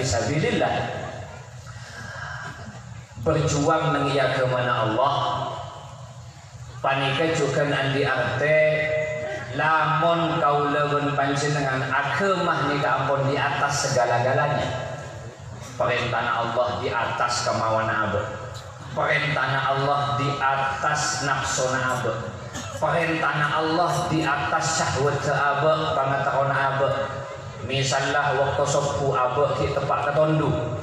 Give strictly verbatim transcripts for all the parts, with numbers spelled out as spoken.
sabilillah. Berjuang neng è aghâmana Allah panèka jhughân andi' artè, lamon kaulâ bân panjhennengngan aghâma nèka ampon di atas segala-galanya. Parèntana Allah di atas kamaowanna abâ'. Parèntana Allah di atas napsona abâ'. Parèntana Allah di atas syahwatta abâ', pangaterrona abâ'. Misalla, bâkto sobbhu abâ' ghi' teppa' katondhu.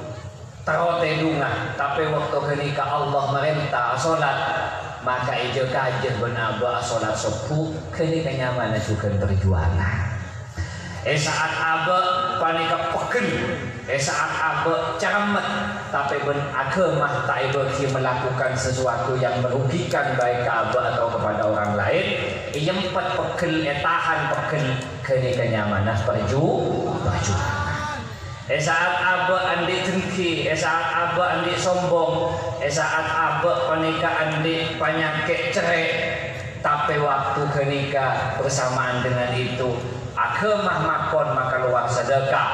Terro tèdhunga, tapè bâkto ghânèka Allah marènta asolat, maka èjhâ-kajhâ bân abâ' asolat sobbhu, ghânèka nyamana jhughân parjuwângan. È sa'at abâ' panèka pegghel, è sa'at abâ' cerremmet, tapè bân aghâma ta' èbâghi melakukan sesuatu yang merugikan baik ka abâ' atau kepada orang lain, èyempet pegghel, ètahan pegghel, ghânèka nyamana parju-, parjuwângan. È sa'at abâ' andi' dengki, è sa'at abâ' andi' sombong, è sa'at abâ' panèka andi' panyakè' cerrè', tapè bâkto ghânèka bersamaan dengan itu, aghâma makon makalowar sadhâka,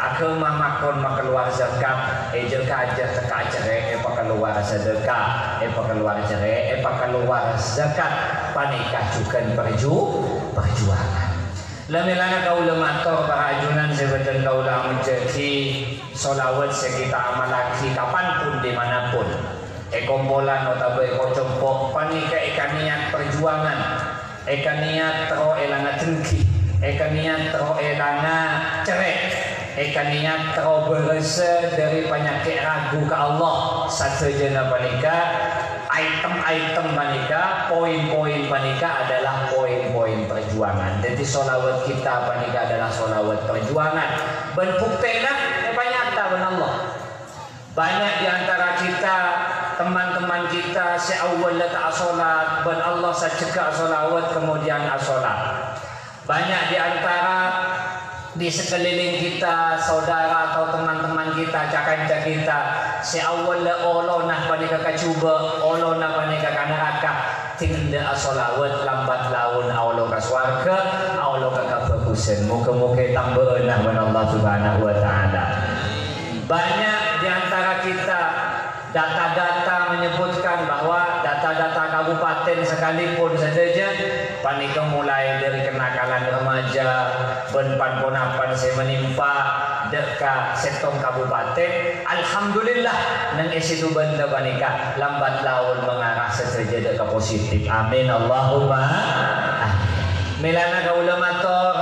aghâma makon makalowar zakat, èjhâ-kajhâ tekka' cerrè' èpakalowar sadhâka, èpakalowar cerrè', èpakalowar zakat, panèka jhughân parju-, parjuwângan. La mèlana kaulâ mator, para ajunan sè bâdhân kaulâ amojjhâghi, sholawat sè kita amallaghi kapanpun, dimanapun, è kompolan otabâ è po'-compo', panèka èkanèyat parjuwângan, èkanèyat terro èlanga dengki, èkanèyat terro èlanga cerrè', èkanèyat terro bârâsa dhâri panyakè' ragu ka Allah. Sadhâjâna panèka Item-item panèka, poin-poin panèka adalah poin-poin parjuwângan. Dhâddhi, sholawat kita panèka adalah sholawat parjuwângan. Bân buktèna èpanyata bân Allah. Bânnya' di antara kita, teman-teman kita, sè awwalla ta' asolat, bân Allah sajjhegghâ asolawat, kemudian asolat. Bânnya' di antara di sekeliling kita, saudara atau teman-teman kita, ca-kanca kita, sè awwalla olona panèka ka jhubâ', olona panèka ka naraka, dhinèng ta' asolawat, lambat laun aolo ka sowarghâ, aolo ka kabhâghusân. Moghâ-moghâ ètambâ'âna bân Allah Subhanahu wa Ta'ala. Bânnya' di antara kita, data-data menyebutkan bahwa data-data kabupaten sekalipun sadhâjâ panèka mulai dhâri kenakalan remaja bân pan-ponapan sè menimpa dâ' ka sèttong kabupaten. Alhamdulillah, neng è Situbondo panèka lambat laun mengarah sadhâjâ dâ' ka positif. Amin, Allahumma amin. Mèlana kaulâ mator,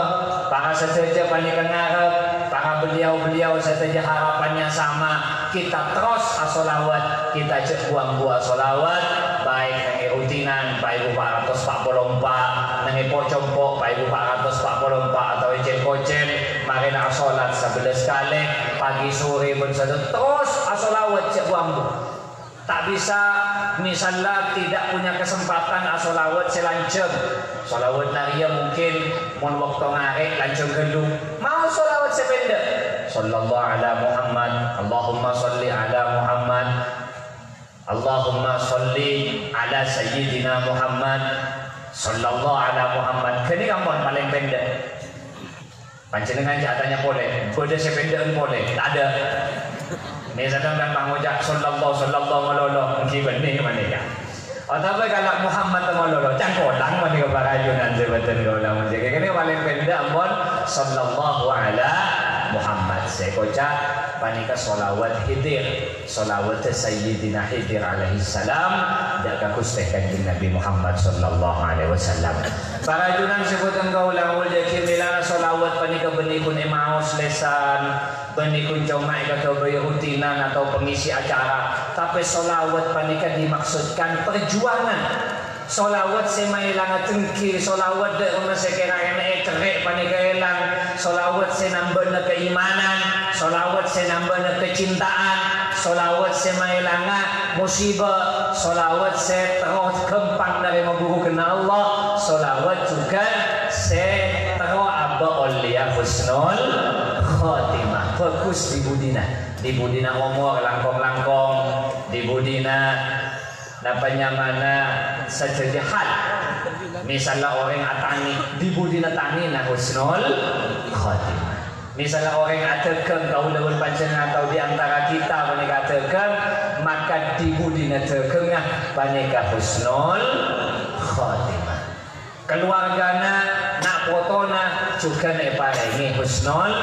para sadhâjâ panèka ngarep, para beliau-beliau sadhâjâ harapannya sama, kita terros asolawat, kita jhâ' bu-ambu asolawat, baik neng è rutinan, pa èbu pa' ratos pa' polo empa', neng è po'-compo', pa èbu pa' ratos pa' polo empa', atau è cèn-kocèn, marèna asolat sabellâs kalè, pagi, sore, bân sadhâjâ terros asolawat jhâ' bu-ambu. Ta' bisa, misalla, tidak punya kesempatan asolawat sè lanjhâng. Solawat narèya mungkin mon bâkto ngarè' lanjhâng ghâllu. Maos solawat sè pendek. Sallallahu ala Muhammad, Allahumma sholli ala Muhammad, Allahumma sholli ala Sayyidina Muhammad, sallallahu ala Muhammad. Ghânèka ampon palèng pendek. Panjhennengngan jhâ' atanya polè, bâdâ sè pendhe'en polè? Tadâ'. Mè' sadhâjâ kan pangoca', "Sallallahu, sallallahu malolo," èngghi bânnè panèka. Otabâ kalau Muhammad malolo, cangkolang panèka para ajunan sè bâdhân kaulâ mon jâgâ. Kènè palèng pendek ampon, "Sallallahu ala Muhammad." Sè èkoca' panèka sholawat Khidir. Sholawat Sayyidina Khidir alaihissalam, dâ' ka Ghustè Kanjeng Nabi Muhammad sallallahu alaihi wasallam. Para ajunan sè bâdhân kaulâ moljâ'aghi, mèlana sholawat panèka bânnè ghun èmaos lèsan, bânnè ghun coma èkaghâbây rutinan atau pengisi acara, tapè sholawat panèka dimaksudkan perjuangan. Sholawat sè maèlanga dengki, sholawat dâ' remma sè kèra-kèra ècerrè' panèka èlang, sholawat sè nambâna kaimanan, sholawat sè nambâna kacintaan, sholawat sè maèlanga musibah, sholawat sè terros ghâmpang narèma burughânna Allah, sholawat jhughân sè terro abâ' ollèya husnul khotimah, bhâghus di budina, di budina omor langkong-langkong, di budina Napa nyamana sadhâjâ hal? Misalla orèng atanè, di budina tanèna husnul khotimah. Misal orèng adhâghâng, kaulâ bân panjhennengngan atau di antara kita panèka adhâghâng, maka di budina dhâghângnga panèka husnul khotimah. Kaluwargana, na' potona jhughân èparèngè husnul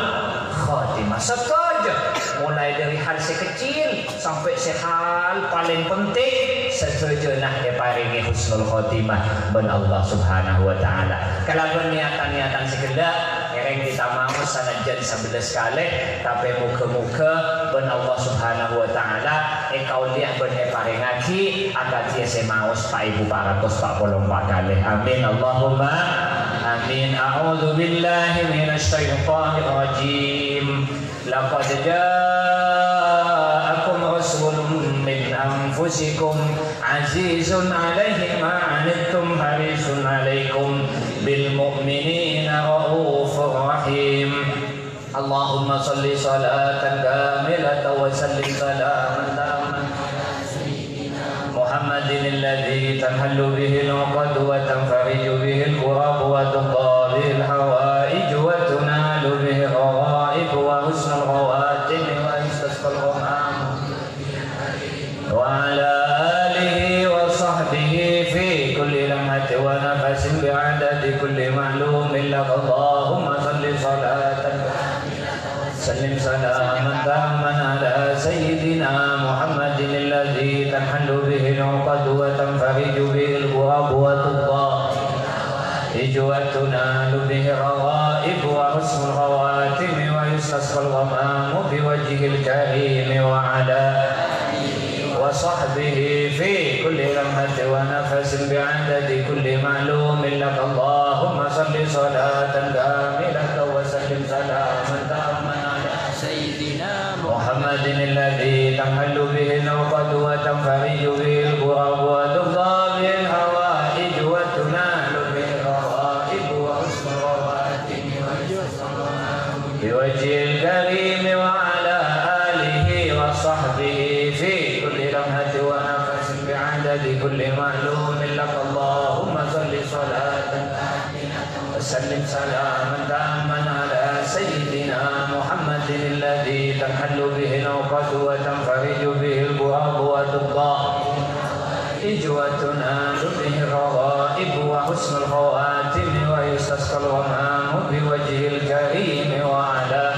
khotimah. Sadhâjâ, mulai dhâri hal sè kecil sampè' sè hal palèng penting, sadhâjâna èparèngè husnul khotimah bân Allah Subhanahu wa Ta'ala. Kalabân niyatan-niyatan sè ghellâ', ngèrèng kita maos sanajjhân sabellâs kalè, tapè moghâ-moghâ bân Allah Subhanahu wa Ta'ala èkaollèya bân èparèngaghi akadhi sè maos pa' èbu pa' ratos pa' polo empa' kalè. Amin. Allahumma amin. A'udzu billahi minasy syaithanir rajim. Laqad ja'akum rasulun min anfusikum azizun 'alaihi ma 'anittum harisun 'alaikum bil mu'minina raufur rahim. Allahumma shalli shalatan kamilatan wa sallim salaman tamman Muhammadin alladzi tanhallu bihil 'uqad wa tanfariju bihil kurab wa tuqda bihil hawaij wa tunalu bihir raghaib wa husnul khawatim wa yustasqal ghamam wa ala alihi wa sahbihi fi kulli lamhatin wa nafasin bi'adadi kulli ma'lumin lak. Allahumma shalli shalatan Sallim salaman tamman ala sayyidina Muhammadin alladzi tanhallu bihil 'uqad wa tanfariju bihil kurab wa tuqda hawaijuhu wa tunalu bihir raghaib wa husnul khawatim wa yustasqal ghamamu biwajhihil karim wa ala wa sahbihi fi kulli lamhatin wa nafasin bi'adadi kulli ma'lumin lak. Allahumma shalli shalatan kamilatan wa sallim salaman tamman ala sayyidina Muhammadin alladzi tanhallu bihil 'uqad wa tanfariju bihil kurab wa tuqda bihil hawaij wa tunalu bihir raghaib wa husnul khawatim wa yustasqal ghamamu biwajhihil karim wa ala alihi wa sahbihi fi kulli lamhatin wa nafasin bi'adadi kulli ma'lumin lak. Allahumma shalli shalatan wa sallim salaman tamman ala sayyidina Muhammadin alladzi tanhallu bihil 'uqad wa tanfariju bihil kurab wa tuqda hawaijuhu wa tunalu bihir raghaib wa husnul khawatim wa yustasqal ghamamu biwajhihil karim wa ala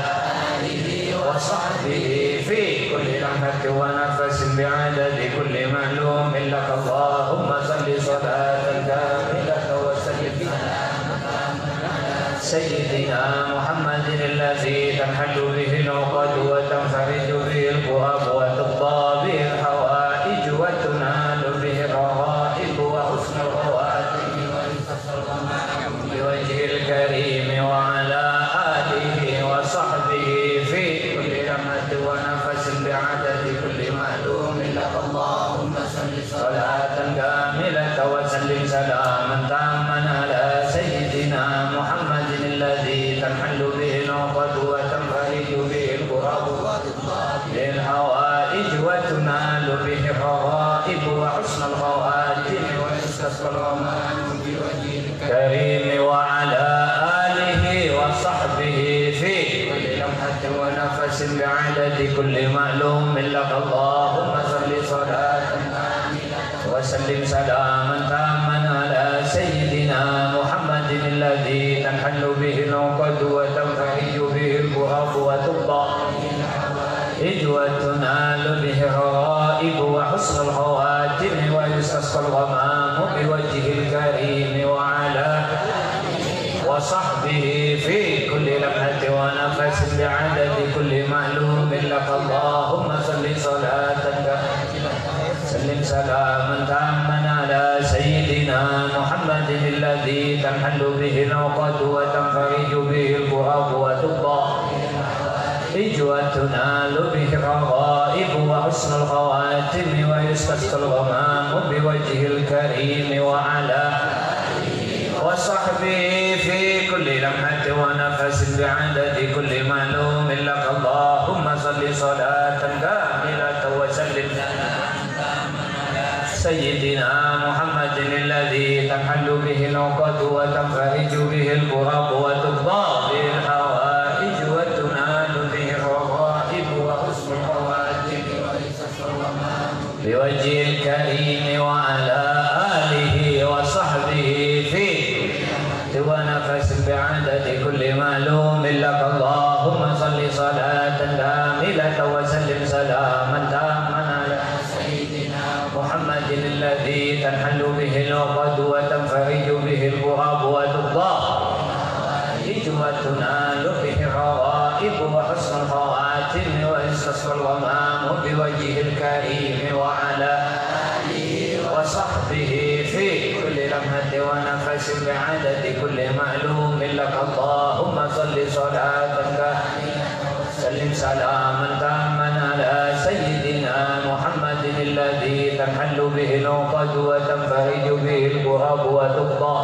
alihi wa sahbihi fi kulli lamhatin wa nafasin bi'adadi kulli ma'lumin lak. Allahumma shalli shalatan kamilatan wa sallim sayyidina Muhammadin alladzi tanhallu bihil 'uqad wa tanfariju bihil kurab wa tuqda bihil hawaij wa tunalu bihir raghaib wa husnul khawatim wa yustasqal ghamamu biwajhihil karim wa ala alihi wa sahbihi fi kulli lamhatin wa nafasin bi'adadi kulli ma'lumin lak. Allahumma shalli shalatan kamilatan wa sallim salaman tamman ala sayyidina Muhammadin alladzi tanhallu bihil 'uqad wa tanfariju bihil kurab wa tuqda bihil hawaij wa tunalu bihir raghaib wa husnul khawatim wa yustasqal ghamamu biwajhihil karim wa ala alihi wa sahbihi fi kulli lamhatin wa nafasin bi'adadi kulli ma'lumin lak. Allahumma shalli shalatan wa sallim salaman tamman ala sayyidina Muhammadin alladzi tanhallu bihil 'uqad wa tanfariju bihil kurab wa tuqda hawaijuhu wa tunalu bihir raghaib wa husnul khawatim wa yustasqal ghamamu biwajhihil karim wa ala wa sahbihi fi kulli lamhatin wa nafasin bi'adadi kulli ma'lumin lak. Allahumma shalli shalatan kamilatan wa sallim salaman tamman ala sayyidina Muhammadin alladzi tanhallu bihil 'uqad wa tanfariju bihil kurab wa tuqda hawaijuhu wa tunalu bihir raghaib wa husnul khawatim wa yustasqal ghamamu biwajhihil karim wa ala wa sahbihi fi kulli lamhatin wa nafasin bi'adadi kulli ma'lumin lak. Allahumma shalli shalatan kamilatan wa sallim sayyidina Muhammadin alladzi tanhallu bihil 'uqad wa tanfariju bihil kurab wa tuqda bihil hawaij wa ونفس بعدد كل معلوم لك. اللهم صل صلاة كاملة وسلم سلاما تاما على سيدنا محمد الذي تنحل به العقد وتنفرج به الكرب وتقضى الحوائج وتنال به الرغائب وحسن الخواتم ويستسقى الغمام بوجهه الكريم وعلى آله وصحبه في كل لمحة ونفس بعدد كل معلوم لك. اللهم صل صلاة كاملة وسلم سلاما تاما على سيدنا محمد الذي تنحل به العقد وتنفرج به الكرب وتقضى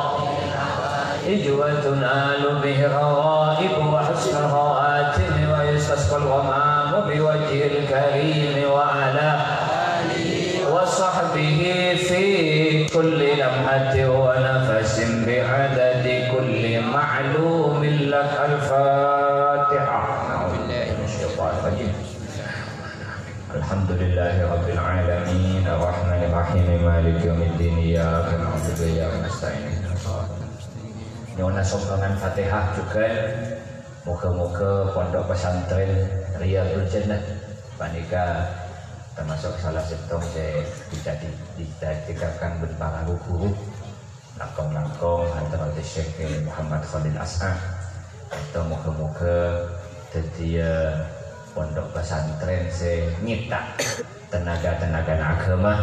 الحوائج وتنال به الرغائب وحسن الخواتم ويستسقى الغمام بوجهه الكريم وعلى آله وصحبه في كل لمحة ونفس بعدد كل معلوم لك. الفاتحة. أعوذ بالله من الشيطان الرجيم. الحمد لله رب العالمين، الرحمن الرحيم، مالك يوم الدين، إياك نعبد وإياك نستعين، اهدنا الصراط المستقيم. Nyo'ona sombangan Fatihah jhughân. Moghâ-moghâ Pondok Pesantren Riyadul Jannah panèka tamaso' sala sèttong sè ècacè-, ècacètakan bân para ru-ghuru, langkong-langkong antara Syekh Muhammad Khalil As'ad. Èto moghâ-moghâ dhâddhiyâ pondok pesantren sè nyèta' tenaga-tenagana aghâma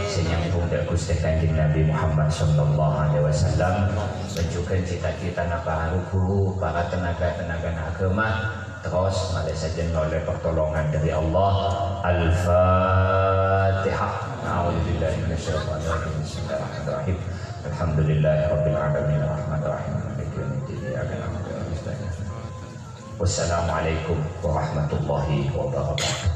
sè nyambhung dâ' Ghustè Kanjeng Nabi Muhammad sallallahu alaihi wasallam, bân jhughân cita-citana para ru-ghuru, para tenaga-tenagana aghâma, terros malè sajân nolè pertolongan dâri Allah. Al-Fatihah. A'udzubillahi minasyaitonirrajim. Bismillahirrahmanirrahim. Alhamdulillahirabbil alamin, arrahmanirrahim, maliki yaumiddin, iyyaka na'budu wa iyyaka nasta'in. Wassalamualaikum warahmatullahi wabarakatuh.